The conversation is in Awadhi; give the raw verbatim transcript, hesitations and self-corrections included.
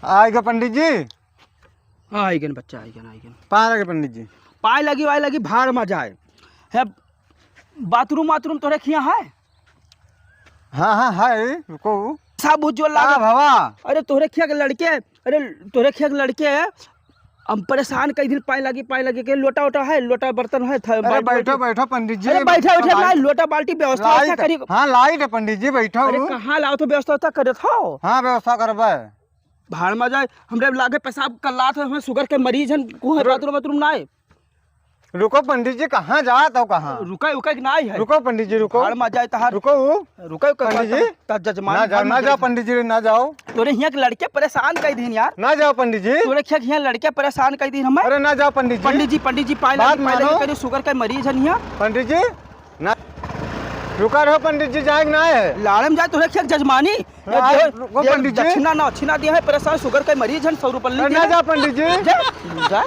आइगा पंडित जी। हाँ, आइगन बच्चा, आइगन, आइगन। पाए लगे पंडित जी। पाए लगी, वाए लगी, भाड़ मा जाए। है, बाथरूम वाथरूम तोहरे खिया है? हाँ, हाँ, है, रुको। सब उज्जवल का लागे। भवा? अरे, तोहरे खिया के लड़के, अरे, तोहरे खिया के लड़के, हम परेशान कई दिन पाए लगी, पाए लगी के लोटा वोटा है, लोटा बर्तन है, थ-, अरे, बाल्टी बैठो, वाल्टी। बैठो पंडित जी, अरे, बैठो, बैठो, बैठो, लाइट, लाइट, लोटा बाल्टी व्यवस्था लाइट, होता करी। हाँ, लाइट है पंडित जी, बैठो। अरे, कहाँ लाओ तो व्यवस्था होता करत हो? हाँ, व्यवस्था करबे। भाड़ मा जाए, हमरे लागे पेशाब कर लात है, हमें शुगर के मरीज हन, को है रे- बाथरूम वाथरूम ना है। रुको पंडित जी, कहाँ जात हो, कहाँ? रुके, रुके के नाई है। रुको पंडित जी, रुको। भाड़ मा जाए तहार। रुको। रुके, रुके, पंडित जी। त-, त जजमान ना जाओ, भाड़ मा ना जाए जाओ तहार। पंडित जी, ना जाओ। तोरे हियाँ के लड़के परेशान कई दिन यार। ना जाओ पंडित जी। तोरे हियाँ के लड़के परेशान कई दिन हमें। अरे ना जाओ पंडित जी। पंडित जी, पंडित जी, पाए बात लगी, पाए लगी मानो। करियो, शुगर के मरीज है हियाँ। पंडित जी, ना। रुका रहो पंडित जी, जाए के ना है। लाड़े में जाए तोरे हियाँ के जजमानी। हाँ, ये दे-, रुको दे-, पंडित जी। दक्षिणा ना, दक्षिणा दिया है, परेशान शुगर के मरीज है, सौ रुपये अरे ले ना दिया। जाओ पंडित जी। जा, जा।